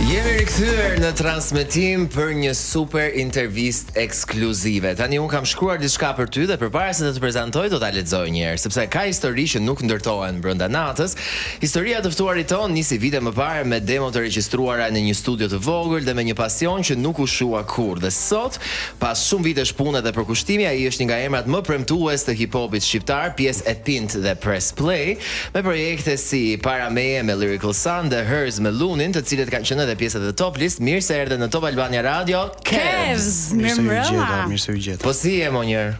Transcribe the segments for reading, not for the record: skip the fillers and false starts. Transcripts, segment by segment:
Jemi rikthyer në transmetim për një super intervistë ekskluzive. Tani unë kam shkruar diçka për ty dhe përpara se të të prezantoj do ta lexoj një herë, sepse ka histori që nuk ndërtohen brenda natës. Historia e të ftuarit tonë nisi vite më parë me demo të regjistruara në një studio të vogël dhe me një pasion që nuk u shua kurrë. Dhe sot, pas shumë vitesh pune dhe përkushtimi, ai është një nga emrat më premtues të hip-hopit shqiptar, pjesë e Pint dhe Press Play. Me projekte si Para Meje me Lyrical Sun dhe Hers me Lunin, të cilët kanë qenë edhe pjesë e The Top List, mirë se erdhe në Top Albania Radio, Kevz! Mirë se ju gjeta, mirë se ju gjeta. Po si je mo njeri?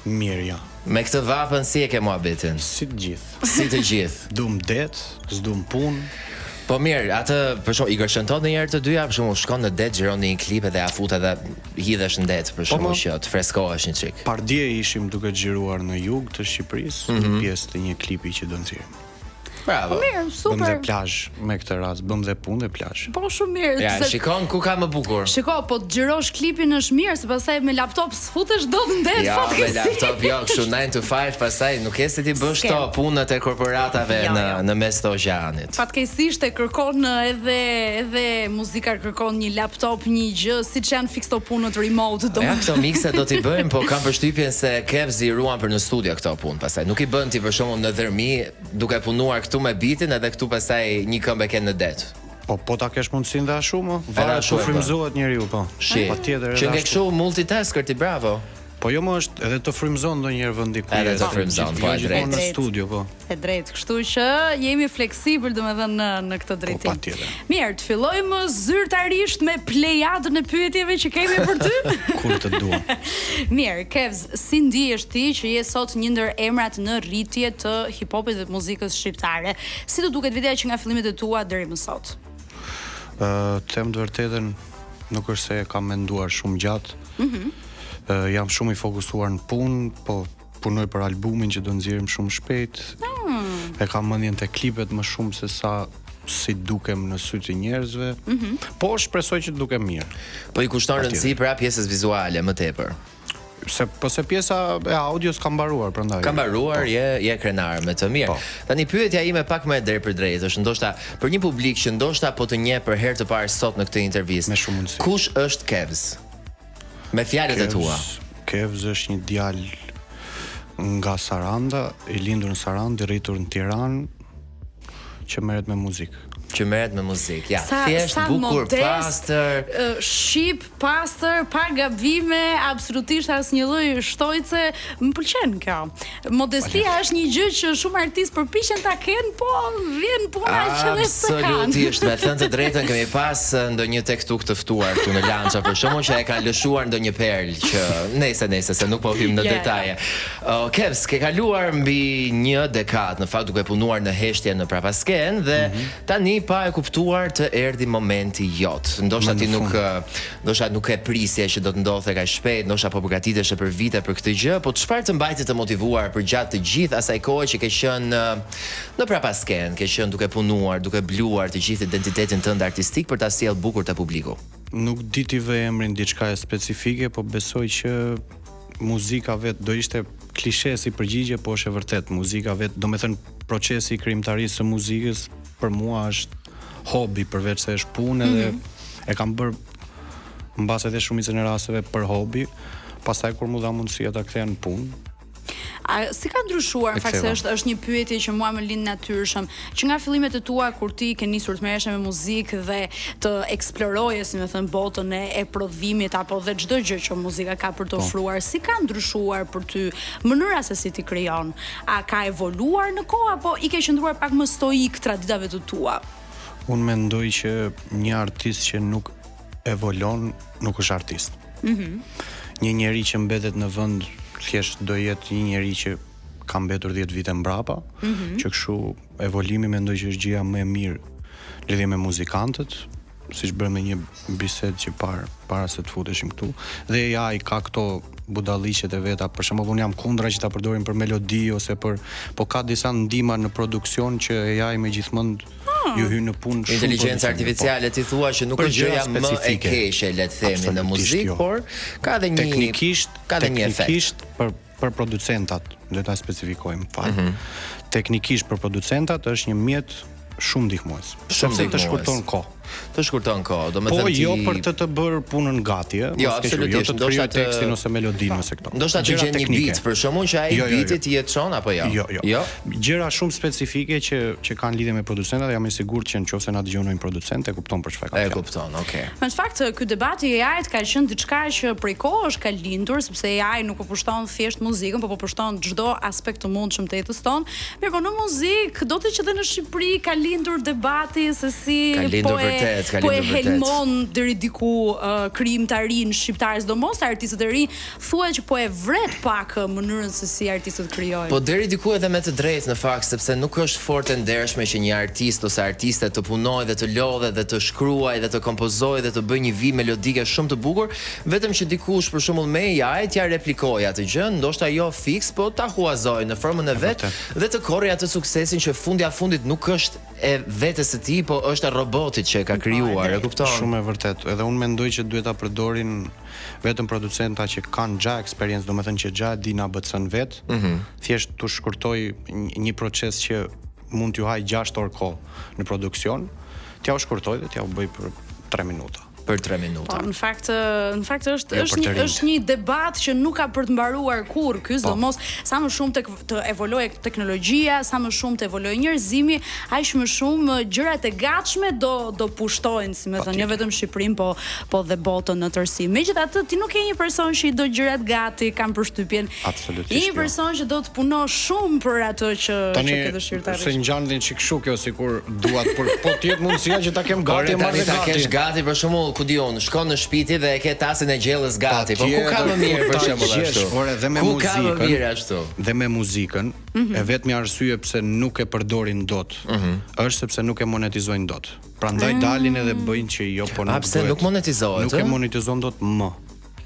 Mirë, ja. Me këtë vapën si e ke muhabetin? Si të gjithë. Si të gjithë. Dum det, s'dum punë. Po mirë, atë për shembull i gërshenton ndonjëherë të dyja, për shembull shkon në det, xhiron një klip edhe ia fut edhe hidhesh në det për po, shembull që të freskohesh një çik. Pardje ishim duke xhiruar në jug të Shqipërisë, mm -hmm. një mhm. pjesë të një klipi që do nxjerrim. Bravo. Po mirë, super. Bëmë dhe plazh me këtë rast, bëmë dhe punë dhe plazh. Po shumë mirë. Ja, se... shikon ku ka më bukur. Shiko, po të xhirosh klipin është mirë, se pastaj me laptop s'futesh dot në det, jo, me laptop jo, kështu 9 to 5 pastaj nuk e se ti bësh këto punët e korporatave jo, në jo. në mes të oqeanit. Fatkeqësisht e kërkon edhe edhe muzika kërkon një laptop, një gjë, siç janë fiks këto punët remote, do. Ja këto mikse do t'i bëjmë, po kam përshtypjen se Kevzi i ruan për në studio këto punë, pastaj nuk i bën ti për shembull në Dhërmi duke punuar këtu me bitin edhe këtu pastaj një këmbë e ke në det. Po po ta kesh mundësinë dhe ashtu më, varet ku frymëzohet njeriu po. Shi. Patjetër edhe. Që ke kështu multitasker ti bravo. Po jo më është edhe të frymëzon ndonjëherë vendi ku je. Edhe të frymëzon, po e drejtë. Në studio, po. E drejtë, kështu që jemi fleksibël domethënë në në këtë po, drejtim. Po patjetër. Mirë, të fillojmë zyrtarisht me plejadën e pyetjeve që kemi për ty. Kur të duam. Mirë, Kevz, si ndihesh ti që je sot një ndër emrat në rritje të hip-hopit dhe të muzikës shqiptare? Si të duket vetja që nga fillimet e tua deri më sot? Ë, të them të vërtetën, nuk është se e kam menduar shumë gjatë. Mm -hmm. Jam shumë i fokusuar në punë, po punoj për albumin që do nxjerrim shumë shpejt. Mm. E kam mendjen te klipet më shumë se sa si dukem në sy të njerëzve. Mm -hmm. Po shpresoj që të dukem mirë. Po i kushton rëndësi pra pjesës vizuale më tepër. Se po se pjesa e audios ka mbaruar prandaj. Ka mbaruar, po. je je krenar me të mirë. Po. Tani pyetja ime pak më e drejtpërdrejtë është ndoshta për një publik që ndoshta po të njeh për herë të parë sot në këtë intervistë. Me shumë mundësi. Kush është Kevz? Me fjalët e tua. Kevz është një djalë nga Saranda, i lindur në Sarandë, i rritur në Tiranë, që merret me muzikë. Që merret me muzikë. Ja, sa, thjesht sa bukur, modest, pastër, shqip, pastër, pa gabime, absolutisht asnjë lloj shtojce, më pëlqen kjo. Modestia është një gjë që shumë artistë përpiqen ta kenë, po vjen puna që dhe s'e kanë. Absolutisht, me thënë të drejtën kemi pas ndonjë tek tuk të ftuar këtu në Lança për shembull që e kanë lëshuar ndonjë perlë që nejse nejse se nuk po hyjmë në yeah. detaje. Uh, Kevz, ke kaluar mbi një dekadë në fakt duke punuar në heshtje në prapaskenë dhe mm -hmm. tani pa e kuptuar të erdhi momenti jot. Ndoshta ti nuk ndoshta nuk e prisje që do të ndodhte kaq shpejt, ndoshta po përgatiteshe për vite për këtë gjë, po çfarë të mbajti të motivuar përgjatë të gjithë asaj kohe që ke qenë në prapaskenë, ke qenë duke punuar, duke bluar të gjithë identitetin tënd artistik për ta sjellë bukur te publiku? Nuk di t'i vë emrin diçkaje specifike, po besoj që muzika vetë do ishte klishe si përgjigje, po është e vërtetë, muzika vetë, domethënë procesi i krijimtarisë së muzikës për mua është hobi përveç se është punë edhe mm -hmm. e kam bërë mbase edhe shumicën e rasteve për hobi, pastaj kur m'u dha mundësia ta ktheja në punë, A si ka ndryshuar, në fakt se është është një pyetje që mua më lind natyrshëm, që nga fillimet e tua kur ti ke nisur të merreshe me muzikë dhe të eksploroje, si me thënë, botën e, e prodhimit apo dhe çdo gjë që muzika ka për të po. ofruar, si ka ndryshuar për ty mënyra se si ti krijon? A ka evoluar në kohë apo i ke qëndruar pak më stoik traditave të tua? Unë mendoj që një artist që nuk evolon nuk është artist. Mm -hmm. Një njeri që mbetet në vend thjesht do jetë një njeri që ka mbetur 10 vite mbrapa, mm -hmm. që kështu evolimi mendoj që është gjëja më e mirë lidhje me muzikantët, siç bëmë një bisedë që par, para se të futeshim këtu. Dhe AI ka këto budalliqet e veta. Për shembull, unë jam kundra që ta përdorim për melodi ose për po ka disa ndihma në produksion që AI me gjithmend ah. ju hyn në punë shumë. Inteligjenca artificiale po. ti thua që nuk është gjëja më e keqe, le të themi në muzikë, jo. por ka edhe një teknikisht ka edhe një efekt. Teknikisht për për producentat, do ta specifikojmë, fal. Mm -hmm. Teknikisht për producentat është një mjet shumë ndihmues. Sepse të shkurton kohë. Të shkurton kohë, domethënë po, ti Jo për të të bërë punën gati, ë, jo, absolutisht, jo të krijoj tekstin ose melodinë ose këto. Ndoshta të gjen një beat për shembull që ai jo, jo, jo. beati ti e çon apo jo? Jo, jo. Jo. Gjëra shumë specifike që që kanë lidhje me producentat, jam i sigurt që nëse na dëgjon një producent e kupton për çfarë kam. E kupton, okay. Në fakt ky debat i AI-t ka qenë diçka që prej kohësh ka lindur, sepse AI nuk po pushton thjesht muzikën, po po pushton çdo aspekt të mundshëm të jetës tonë. Mirëpo në muzikë, do të që dhe në Shqipëri ka lindur debati se si ka lindur po e, vërtet, ka po e helmon deri diku uh, krijimtarinë shqiptare, sidomos te artistët e rinj, thuhet që po e vret pak mënyrën se si artistët krijojnë. Po deri diku edhe me të drejtë në fakt, sepse nuk është fort e ndershme që një artist ose artiste të punojë dhe të lodhet dhe të shkruajë dhe të kompozojë dhe të bëjë një vijë melodike shumë të bukur, Vetëm që dikush për shembull me AI t'ia replikojë atë gjë, ndoshta jo fiks, po ta huazojë në formën e vet dhe të korrë atë suksesin që fundja fundit nuk është e vetes së tij, po është e robotit që e ka po, krijuar, e kupton? Shumë e vërtetë. Edhe unë mendoj që duhet ta përdorin vetëm producenta që kanë xha eksperiencë, domethënë që xha dinë ABC-n vet. Mm -hmm. Thjesht t'u shkurtojë një proces që mund t'ju hajë 6 orë kohë në produksion, t'jua shkurtojë dhe t'jua bëjë për 3 minuta. për 3 minuta. Po, në fakt, në fakt është jo, është një është një debat që nuk ka për të mbaruar kurrë ky, po. sidomos sa më shumë të të evolojë teknologjia, sa më shumë të evolojë njerëzimi, aq më shumë gjërat e gatshme do do pushtojnë, si me thënë, jo vetëm Shqipërinë, po po dhe botën në tërësi. Megjithatë, ti nuk je një person që i do gjërat gati, kam përshtypjen. Absolutisht. Je një jo. person që do të punosh shumë për atë që Tani, që ke dëshirë të arrish. Se ngjan një çik kështu kjo sikur dua të por po të jetë mundësia që ta kem gati e marr gati. Ta kesh gati për shembull, ku di unë, shkon në shtëpi ti dhe e ke tasin e gjellës gati. Po ku ka më mirë për shembull ashtu? Ore dhe me muzikën. Ku ka më mirë ashtu? Dhe me muzikën, mm -hmm. e vetmja arsye pse nuk e përdorin dot, mm -hmm. është sepse nuk e monetizojnë dot. Prandaj mm. dalin edhe bëjnë që jo po nuk. A pse nuk monetizohet? Nuk e monetizon dot më.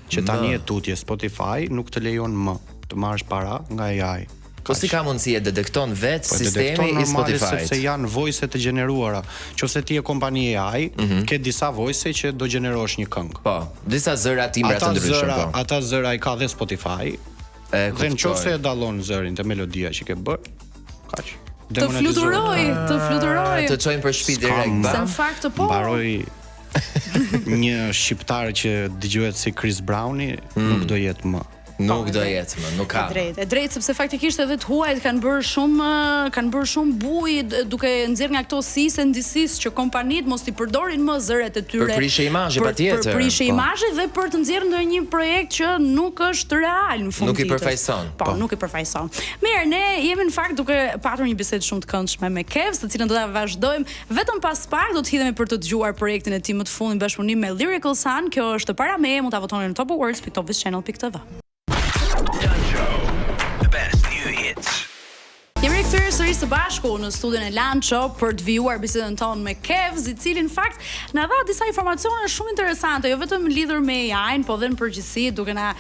Që tani e tutje Spotify nuk të lejon më të marrësh para nga AI. Po si ka mundësi e detekton vetë po sistemi i Spotify? Sepse janë voice të gjeneruara. Qofse ti je kompani AI, mm -hmm. ke disa voice që do gjenerosh një këngë. Po, disa zëra timbra të ndryshëm po. Ata zëra i ka dhe Spotify. E, dhe në qoftë se e dallon zërin te melodia që ke bërë, kaq. Të fluturoj, të fluturoj. Të çojnë për shtëpi direkt. Se në fakt po. Mbaroi një shqiptar që dëgjohet si Chris Browni mm. nuk do jetë më. Nuk do jetë më, nuk ka. E drejtë, e drejtë sepse faktikisht edhe të huajt kanë bërë shumë kanë bërë shumë bujë duke nxjerrë nga këto cease and desist që kompanitë mos t'i përdorin më zërat e tyre. Për prishje imazhi patjetër. Për prishje po. imazhi dhe për të nxjerrë ndonjë projekt që nuk është real në fund. Nuk i përfaqëson. Po, po, nuk i përfaqëson. Mirë, ne jemi në fakt duke patur një bisedë shumë të këndshme me Kevz, të cilën do ta vazhdojmë Vetëm pas pak do të hidhemi për të dëgjuar projektin e tij më të fundit në bashkëpunim me Lyrical Sun. Kjo është Para meje, mund ta votoni në topawards.topvischannel.tv. The best new hits. Jemi rikthyer sërish së bashku në studion e Lancho për të vijuar bisedën tonë me Kevz, i cili në fakt na dha disa informacione shumë interesante, jo vetëm lidhur me AI-n, po dhe në përgjithësi duke na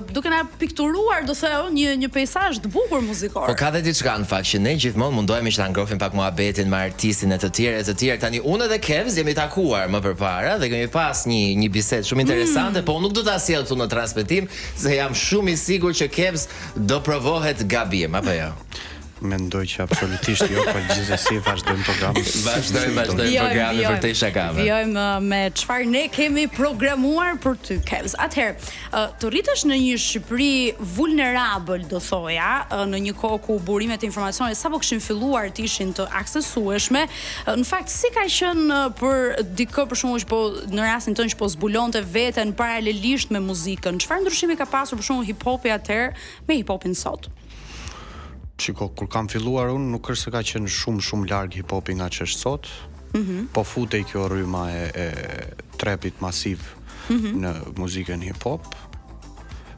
duke na pikturuar, do thoja unë, një një peisazh të bukur muzikor. Po ka dhe diçka në fakt që ne gjithmonë mundohemi që ta ngrohim pak muhabetin me artistin e të tjerë e të tjerë. Tani unë edhe Kevz jemi takuar më përpara dhe kemi pas një një bisedë shumë interesante, mm. po unë nuk do ta sjell këtu në transmetim se jam shumë i sigurt që Kevz do provohet gabim, apo jo? Mendoj që absolutisht jo, por gjithsesi vazhdojmë programin. Vazhdojmë, vazhdojmë programin përtej shakave. Vijojmë uh, me çfarë ne kemi programuar për ty, Kevz. Atëherë, uh, të rritesh në një Shqipëri vulnerabël, do thoja, uh, në një kohë ku burimet e informacionit sapo kishin filluar të ishin të aksesueshme, në fakt si ka qenë për dikë për shembull që po në rastin tënd që po zbulonte veten paralelisht me muzikën, çfarë ndryshimi ka pasur për shembull hip-hopi atëherë me hip-hopin sot? Shiko, kur kam filluar unë, nuk është se ka qenë shumë shumë larg hip-hopi nga ç'është sot. Mm -hmm. Po futej kjo rryma e, e trapit masiv mm -hmm. në muzikën hip-hop.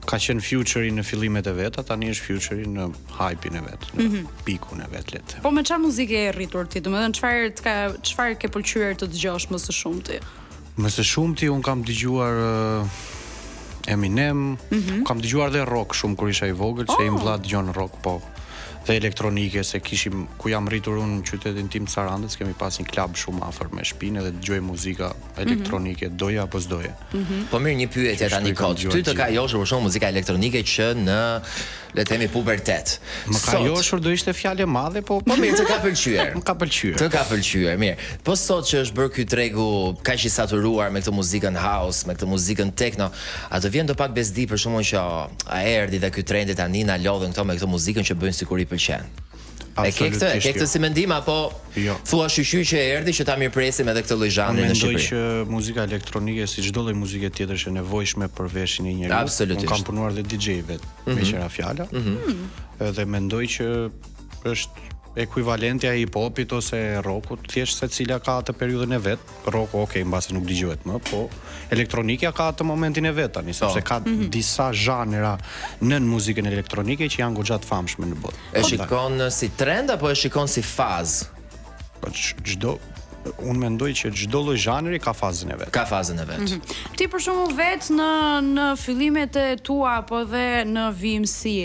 Ka qenë Future-i në fillimet e veta, tani është Future-i në hype-in e vet, në mm -hmm. pikun e vet le të them. Po me çfarë muzike je rritur ti? Domethënë çfarë të ka çfarë ke pëlqyer të dëgjosh më së shumti? Më së shumti un kam dëgjuar uh, Eminem, mm -hmm. kam dëgjuar dhe rock shumë kur isha i vogël, oh. se im vëlla dëgjon rock po. Dhe elektronike se kishim ku jam rritur unë në qytetin tim të Sarandës, kemi pas një klub shumë afër me shpinë edhe dëgjoj muzika elektronike, mm -hmm. doje apo s'doje. Mm -hmm. Po mirë një pyetje tani kot. Ty të ka joshur për shembull muzika elektronike që në le të themi pubertet. Më ka sot, joshur do ishte fjalë e madhe, po po mirë të ka pëlqyer. Më ka pëlqyer. Të ka pëlqyer, mirë. Po sot që është bërë ky tregu kaq i saturuar me këtë muzikën house, me këtë muzikën techno, a të vjen ndopak bezdi për shembull që a erdhi dhe ky trendi tani na lodhën këto me këtë muzikën që bëjnë sikur i pëlqen. E ke këtë, e ke këtë si mendim apo jo. thua shyqyr që erdhi që ta mirëpresim edhe këtë lloj zhanri në Shqipëri? Mendoj që muzika elektronike si çdo lloj muzike tjetër është e nevojshme për veshin e njeriut. Absolutisht. Unë kam punuar dhe DJ vet, mm -hmm. meqë ra fjala. Mm -hmm. Edhe mendoj që është ekuivalentja e hip hopit ose rockut, thjesht secila ka atë periudhën e vet. Rocku, ok, mbase nuk dëgjohet më, po elektronikja ka atë momentin e vet tani, sepse po. ka mm -hmm. disa zhanra nën muzikën elektronike që janë goxha të famshme në botë. E shikon si trend apo e shikon si fazë? Po çdo unë mendoj që çdo lloj zhanri ka fazën e vet. Ka fazën e vet. Mm -hmm. Ti për shembull vet në në fillimet e tua apo edhe në vijimësi,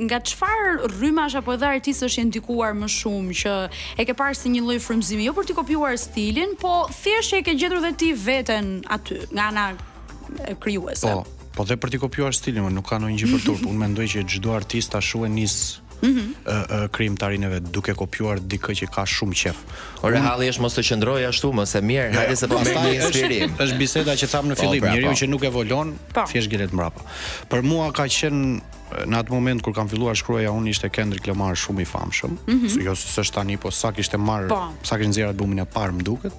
nga çfarë rrymash apo edhe artistësh je ndikuar më shumë që e ke parë si një lloj frymëzimi, jo për t'i kopjuar stilin, po thjesht që e ke gjetur dhe ti veten aty, nga ana krijuese. Po, po dhe për t'i kopjuar stilin, nuk ka ndonjë gjë për turp. Unë mendoj që çdo artist ashtu e nis mm -hmm. ë krijimtarinë e vet duke kopjuar dikë që ka shumë qejf. Ore Un... halli është mos të qëndrojë ashtu, më se mirë, hajde se po merr një inspirim. Është biseda që thamë në po, fillim, pra, njeriu po. që nuk evolon, po. thjesht ngelet mbrapa. Për mua ka qenë në atë moment kur kam filluar shkruaja unë ishte Kendrick Lamar shumë i famshëm. Mm -hmm. Jo se s'është tani, po sa kishte marr, po. sa kishte nxjerrë albumin e parë më duket.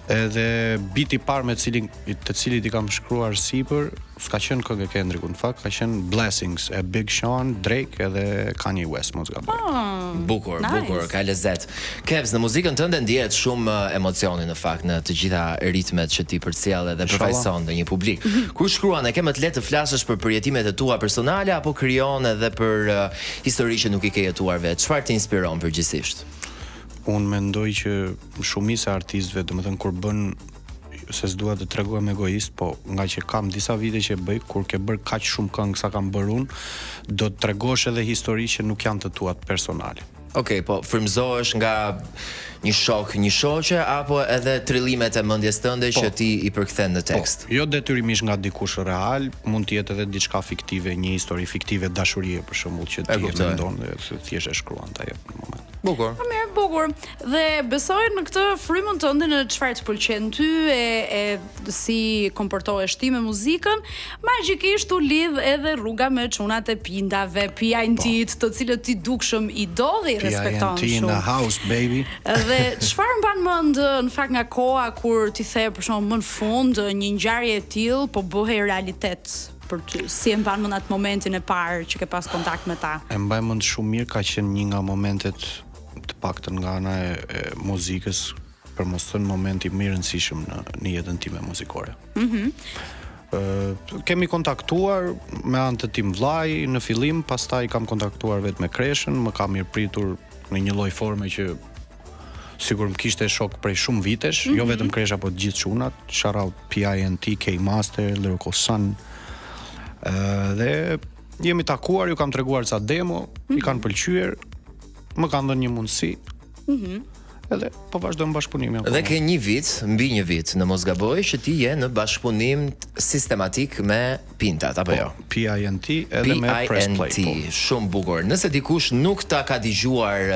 Edhe biti i parë me cilin të cilit i kam shkruar sipër, s'ka qenë këngë e Kendrickut në fakt, ka qenë Blessings e Big Sean, Drake edhe Kanye West, mos gaboj. Oh, bukur, nice. bukur, ka lezet. Kevz, në muzikën tënde ndjehet shumë eh, emocioni në fakt në të gjitha ritmet që ti përcjell edhe përfaqëson në një publik. Kur shkruan, e ke më të lehtë të flasësh për përjetimet e tua personale apo krijon edhe për uh, histori që nuk i ke jetuar vetë? Çfarë të inspiron përgjithsisht? Unë mendoj që shumica e artistëve, domethënë kur bën se s'dua të tregohem egoist, po nga që kam disa vite që e bëj, kur ke bërë kaq shumë këngë sa kam bërë unë, do të tregosh edhe histori që nuk janë të tuat personale. Okej, okay, po frymëzohesh nga një shok, një shoqe apo edhe trillimet e mendjes tënde po, që ti i përkthen në po, tekst? Po, jo detyrimisht nga dikush real, mund të jetë edhe diçka fiktive, një histori fiktive dashurie për shembull që ti e mendon dhe thjesht e shkruan ta jep në moment. Bukur. Po mirë, bukur. Dhe besoj në këtë frymën tënde në çfarë të pëlqen ty e e si komportohesh ti me muzikën, magjikisht u lidh edhe rruga me çunat e pindave, PINT, po. të cilët ti dukshëm i do dhe i respekton shumë. PINT in the house baby. Dhe çfarë mban mend në fakt nga koha kur ti the për shembull më në fund një ngjarje e tillë po bëhej realitet për ty? Si e mban mend atë momentin e parë që ke pas kontakt me ta? E mbaj mend shumë mirë, ka qenë një nga momentet të paktën nga ana e, e muzikës, për mos thënë momenti më i rëndësishëm në në jetën time muzikore. Mhm. Mm Ë kemi kontaktuar me anë të tim vllai në fillim, pastaj kam kontaktuar vetë me Kreshën, më ka mirëpritur në një lloj forme që sikur më kishte shok prej shumë vitesh, mm -hmm. jo mhm. vetëm Kresha, po të gjithë çunat, shout out PINT, K Master, Lyrical Sun. Ë dhe jemi takuar, ju kam treguar ca demo, mm -hmm. i mhm. kanë pëlqyer, më kanë dhënë një mundësi. Mhm. Mm edhe po vazhdojmë bashkëpunimin. Dhe ke një vit, mbi një vit, në mos gaboj, që ti je në bashkëpunim sistematik me Pintat apo po, jo? PINT edhe me Press Play. PINT, po. shumë bukur. Nëse dikush nuk ta ka dëgjuar,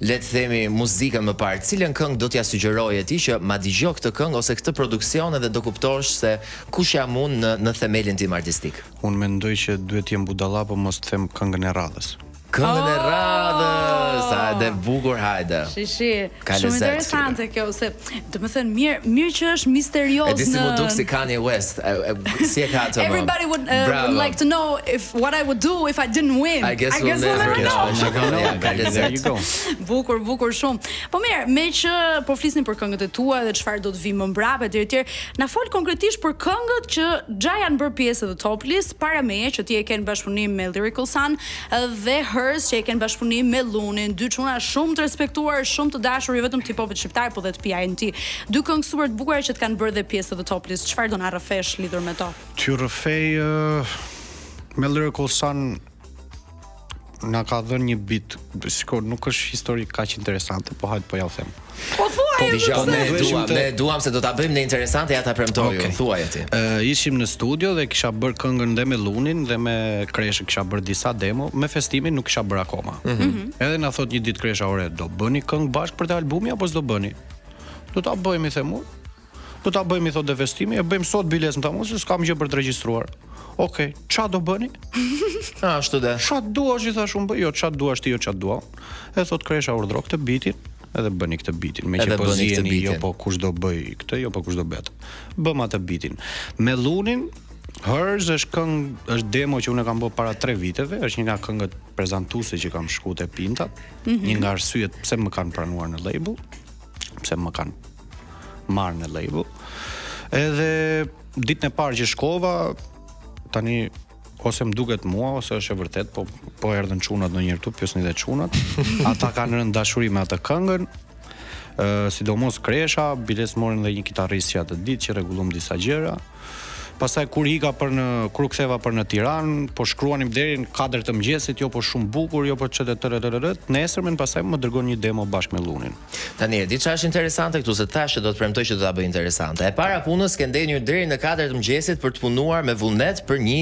le të themi, muzikën më parë, cilën këngë do t'ia sugjeroje ti që ma dëgjo këtë këngë ose këtë produksion edhe do kuptosh se kush jam unë në në themelin tim artistik? Unë mendoj që duhet të jem budalla po mos të them këngën e radhës. Këngën e radhës, hajde bukur hajde. Shi shi, shumë interesante kjo se domethënë mirë, mirë që është misterioz në E di si m'u duk si Kanye West, e, e, si e ka atë më? Everybody would, uh, would like to know if what I would do if I didn't win. I guess, I guess we'll, never know. know. Ja, ka lezet. Bukur, bukur shumë. Po mirë, meqë po flisnim për këngët e tua dhe çfarë do të vijë më mbrapa etj etj, na fol konkretisht për këngët që xha janë bërë pjesë e The Top List para meje që ti e ke në bashkëpunim me Lyrical Sun dhe Hers që e ke në bashkëpunim me Lunin, dy çuna shumë të respektuar, shumë të dashur jo vetëm të hip-hopit shqiptar, po dhe të PINT. Dy këngë super të bukura që të kanë bërë dhe pjesë të The Top List. Çfarë do na rrëfesh lidhur me to? T'ju rrëfej uh, me Lyrical Sun. Na ka dhënë një beat, shiko, nuk është histori kaq interesante, po hajt po ja u them. Po thuaj po, dëgjo, ne duam, të... ne duam se do ta bëjmë ne interesante, ja ta premtoj okay. unë, thuaje ti. Ë ishim në studio dhe kisha bërë këngën dhe me Llunin dhe me Kreshën kisha bërë disa demo, me Festimin nuk kisha bërë akoma. Mm -hmm. Edhe na thot një ditë Kresha, ore, do bëni këngë bashkë për te albumi apo s'do bëni? Do ta bëjmë i them unë. Do ta bëjmë i thotë dhe Festimi, e bëjmë sot biles më tha mua se s'kam gjë për të regjistruar. Okej, okay, ça do bëni? Ashtu de. Ça duash i thash unë bëj, jo ça duash ti, jo ça dua. E thot Kresha urdhro këtë bitin, edhe bëni këtë bitin. Meqë po ziheni, jo po kush do bëj këtë, jo po kush do bëj atë. Bëm atë bitin. Me Llunin, Hers është këngë, është demo që unë e kam bërë para 3 viteve, është një nga këngët prezantuese që kam shku te Pintat, mm -hmm. një nga arsyet pse më kanë pranuar në label, pse më kanë marrë në label. Edhe ditën e parë që shkova, tani ose më duket mua ose është e vërtet, po po erdhën çunat ndonjëherë këtu, pyesni dhe çunat. Ata kanë rënë dashuri me atë këngën. Ë sidomos Kresha, biles morën dhe një kitarrist që atë ditë që rregullum disa gjëra. Pastaj kur ika për në kur u ktheva për në Tiranë, po shkruanim deri në 4 të mëngjesit, jo po shumë bukur, jo po çtë të të të të nesërmen pastaj më dërgon një demo bashkë me Llunin. Tani e di çfarë është interesante këtu se thashë që do të premtoj që do ta bëj interesante. E para punës ke ndenjur deri në 4 të mëngjesit për të punuar me vullnet për një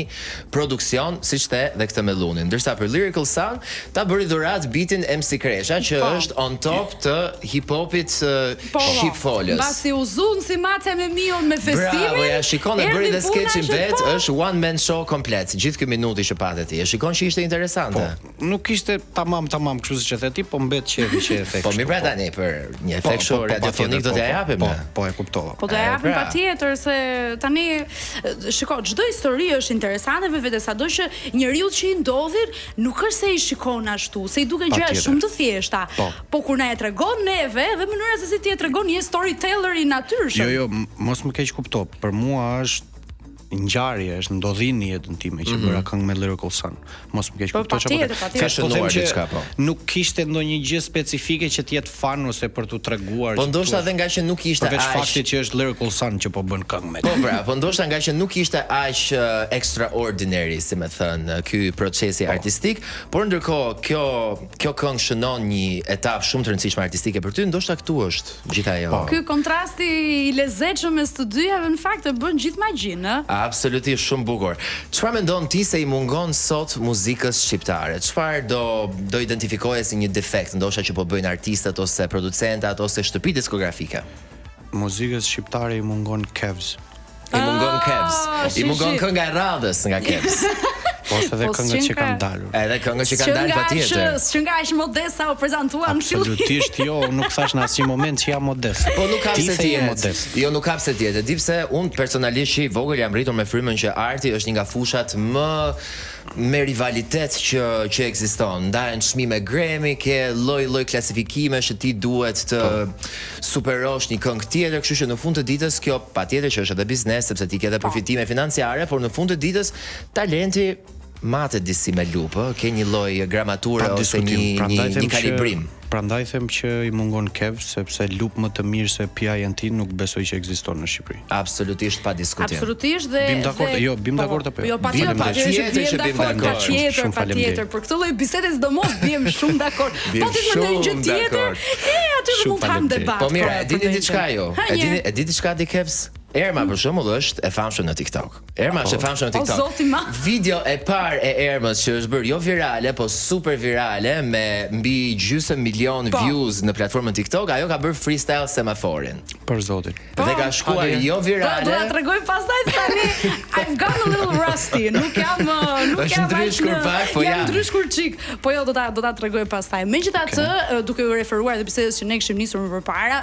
produksion, siç the dhe këtë me Llunin. Ndërsa për Lyrical Son ta bëri dhuratë bitin MC Kresha që po. është on top të hip hopit po, shqip folës. Mbasi u zun si mace me miun me festimin. Bravo, ja shikon e bëri dhe skeçin vet, po. është one man show komplet. Gjithë ky minuti që pate ti. E shikon që ishte interesante. Po. Nuk ishte tamam tamam kështu siç e the ti, po mbet qejfi që e the. Po mirë pra po. tani për një efekt po, kështu po, po, radiofonik do t'ja japim po, ne. Po, e kuptova. Po do ja japim pra. patjetër se tani shiko, çdo histori është interesante me vete, sado që njeriu që i ndodhin nuk është se i shikon ashtu, se i duken gjëra shumë të thjeshta. Po. po kur na e tregon neve dhe mënyra se si ti e tregon je storyteller i natyrshëm. Jo, jo, mos më keqkupto. Për mua është ngjarje, është ndodhi në jetën time që mm -hmm. bëra këngë me Lyrical Son. Mos më keqkupto po, çfarë po them. Ka shënuar po diçka po. Nuk kishte ndonjë gjë specifike që të jetë fun ose për t'u treguar. Po ndoshta edhe nga që nuk ishte aq përveç faktit që është Lyrical Son që po bën këngë me. Po pra, po ndoshta nga që nuk ishte aq uh, extraordinary, si me thënë, ky procesi po. artistik, por ndërkohë kjo kjo këngë shënon një etapë shumë të rëndësishme artistike për ty, ndoshta këtu është gjithë ajo. Po. Ky kontrasti i lezetshëm mes të dyjave në fakt e bën gjithë magjinë, ë? Absolutisht shumë bukur. Çfarë mendon ti se i mungon sot muzikës shqiptare? Çfarë do do identifikoje si një defekt, ndoshta që po bëjnë artistët ose producentat ose shtëpitë diskografike? Muzikës shqiptare i mungon Kevz. I mungon ah, Kevz. I mungon kënga e radhës nga Kevz. Ose edhe po, këngët që kanë dalur. Edhe këngët që kanë dalë patjetër. S'qenka aq modest sa u prezantua në fillim. Absolutisht jo, nuk thash në asnjë moment që jam modest. Po nuk ka pse të jetë modest. Jo, nuk ka pse të jetë. E di pse unë personalisht që i vogël jam rritur me frymën që arti është një nga fushat më me rivalitet që që ekziston. Ndahen çmime Grammy, ke lloj-lloj klasifikimesh që ti duhet të po. superosh një këngë tjetër, kështu që në fund të ditës kjo patjetër që është edhe biznes sepse ti ke edhe po. përfitime financiare, por në fund të ditës talenti matet disi me lupë, ke një lloj gramature ose një një, një kalibrim. Që, prandaj them që i mungon Kev sepse lupë më të mirë se PINT nuk besoj që ekziston në Shqipëri. Absolutisht pa diskutim. Absolutisht dhe bim dakord, jo, bim po, dakord apo jo? Jo, patjetër, patjetër që bim dakord. Patjetër, patjetër. Për këtë lloj bisede sidomos biem shumë dakord. Po ti mendon një gjë tjetër? E aty do mund të hamë debat. Po mirë, e dini diçka jo? E dini, e di diçka ti Kevs? Erma për shembull është e famshme në TikTok. Erma është e famshme në TikTok. O zoti ma. Video e parë e Ermës që është bërë jo virale, po super virale me mbi gjysmë milion po. views në platformën TikTok, ajo ka bërë freestyle semaforin. Për zotin. Po, dhe ka shkuar jo virale. Po, do ta tregoj pastaj tani. I've got a little rusty. Nuk jam nuk jam ndryshkur pak, po jam. Jam ndryshkur çik. Po jo, do ta do ta tregoj pastaj. Megjithatë, okay. duke u referuar edhe bisedës që ne kishim nisur më përpara,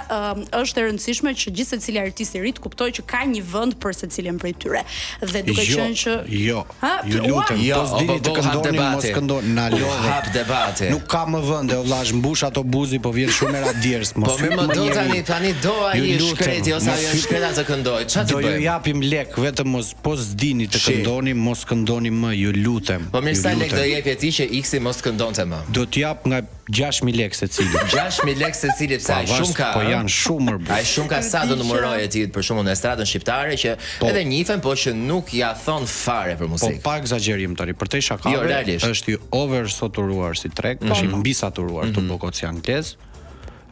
është e rëndësishme që gjithsecili artist i ri të kuptojë që ka një vend për secilin prej tyre. Dhe duke jo, qenë që Jo. Ha? Ju lutem, jo, po s'dini të këndoni, mos këndoni, na lodhe. Hap debati. Nuk ka më vend, o vlla, mbush autobuzi, po vjen shumë era djers, mos. Po mirë, më do tani, tani do ai i shkreti ose ajo e shkreta të këndojë. Çfarë të bëjmë? Do ju japim lek, vetëm mos po s'dini të këndoni, mos këndoni më, ju lutem. Po mirë sa lek do jepje ti që X-i mos të këndonte më? Do të jap nga. 6000 lekë secili. 6000 lekë secili, pse ai shumë ka. Po janë shumë mër. Ai shumë ka sa do numëroje ti për shembull në estradën shqiptare që po, edhe njihen, po që nuk ja thon fare për po muzikë. Po pa ekzagjerim tani, përtej shakave, jo, është i oversaturuar si treg, mm -hmm. është i mhm. mbisaturuar mm -hmm. të bokot si anglez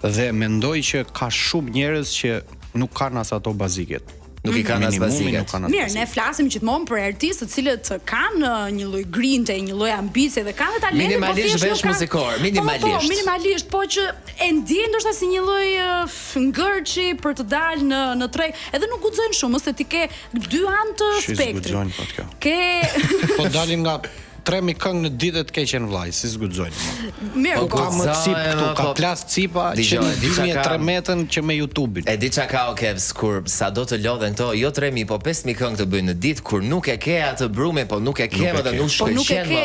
dhe mendoj që ka shumë njerëz që nuk kanë as ato baziket. Nuk i kanë as baziket. Mirë, ne flasim gjithmonë për artistë të cilët kanë uh, një lloj grinte, një lloj ambicie dhe kanë talentin, po minimalisht po vesh muzikor, minimalisht. Po, po, minimalisht, po që e ndjejnë ndoshta si një lloj uh, ngërçi për të dalë në në treg, edhe nuk guxojnë shumë, ose ti ke dy anë të spektrit. Guxojnë po kjo. Ke Po dalin nga 3000 këngë në ditë të keqen vllai, si s'guxojnë. Mirë, po ka më cip këtu, ka po, plas cipa që në 2013-ën që me YouTube-in. E di çka ka o Kevs, kur sado të lodhen këto, jo 3000, po 5000 këngë të bëjnë në ditë, kur nuk e ke atë brumin, po nuk e ke më dhe nuk po nuk e ke.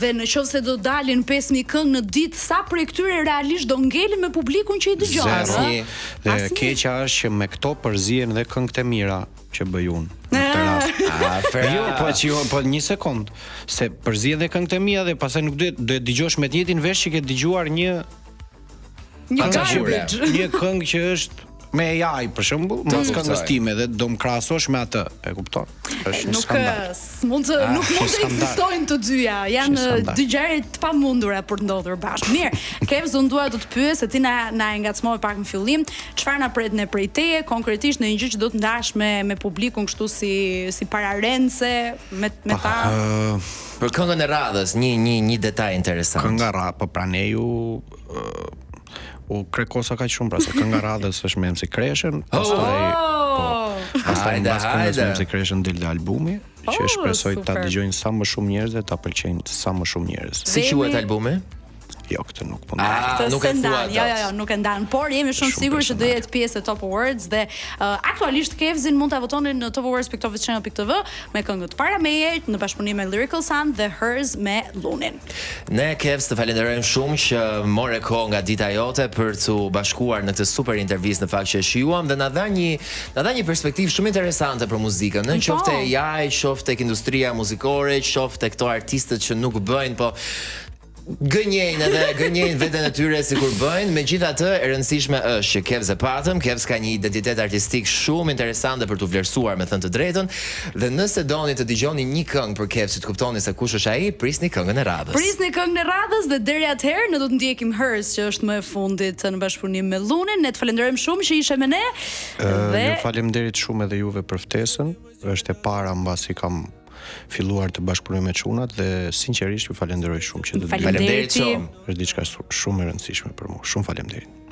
Dhe në qoftë se do dalin 5000 këngë në ditë, sa prej këtyre realisht do ngelin me publikun që i dëgjon, ëh? Dhe e keqja është që me këto përzihen dhe këngët e mira që bëj unë në këtë rast. Ah, pra. Jo, po që jo, po një sekond, se përzihen dhe këngët e mia dhe pastaj nuk do do e dëgjosh me të njëjtin vesh që ke dëgjuar një një garbage. Një këngë që është me AI për shembull, mbas këngës time dhe do më krahasosh me atë, e kupton? Është një skandal. Nuk mund të ah, nuk mund të ekzistojnë të dyja, janë dy gjëra të pamundura për të ndodhur bashkë. Mirë, Kevz unë dua të të pyes se ti na na e ngacmove pak në fillim, çfarë na pret ne prej teje, konkretisht ndonjë gjë që do të ndash me me publikun kështu si si pararendëse me me ta. Uh, për këngën e radhës, një një një detaj interesant. Kënga ra, po pra ne ju uh, u krekosa kaq shumë pra se kënga radhës është me MC Kreshën, oh! pastaj oh! po, pastaj mbas këngës me MC Kreshën del dhe albumi, që oh, shpresoj ta dëgjojnë sa më shumë njerëz dhe ta pëlqejnë sa më shumë njerëz. Si quhet albumi? Jo, këtë nuk po ndan. Ah, nuk e thua dot. Jo, jo, jo, nuk e ndan, por jemi shumë sigurt që do jetë pjesë e Top Awards dhe uh, aktualisht Kevzin mund ta votoni në topawards.topchannel.tv me këngët para meje në bashkëpunim me Lyrical Sun dhe Hers me Lunin. Ne Kevz të falenderojmë shumë që more kohë nga dita jote për t'u bashkuar në këtë super intervistë në fakt që e shijuam dhe na dha një na dha një perspektivë shumë interesante për muzikën, në po. qoftë AI, qoftë tek industria muzikore, qoftë tek këto artistët që nuk bëjnë, po gënjejnë edhe gënjejnë veten e tyre sikur bëjnë, megjithatë e rëndësishme është që Kevz e patëm, Kevz ka një identitet artistik shumë interesante për t'u vlerësuar me thënë të drejtën dhe nëse doni të dëgjoni një këngë për Kevz që të kuptoni se kush është ai, prisni këngën e radhës. Prisni këngën e radhës dhe deri atëherë ne do të ndjekim Hers që është më e fundit në bashkëpunim me Lunin. Ne të falenderojmë shumë që ishe me ne. Dhe ju faleminderit shumë edhe juve për ftesën. Është e para mbasi kam filluar të bashkëpunoj me çunat dhe sinqerisht ju falenderoj shumë që të dy. Faleminderit shumë. Është diçka shumë e rëndësishme për mua. Shumë faleminderit.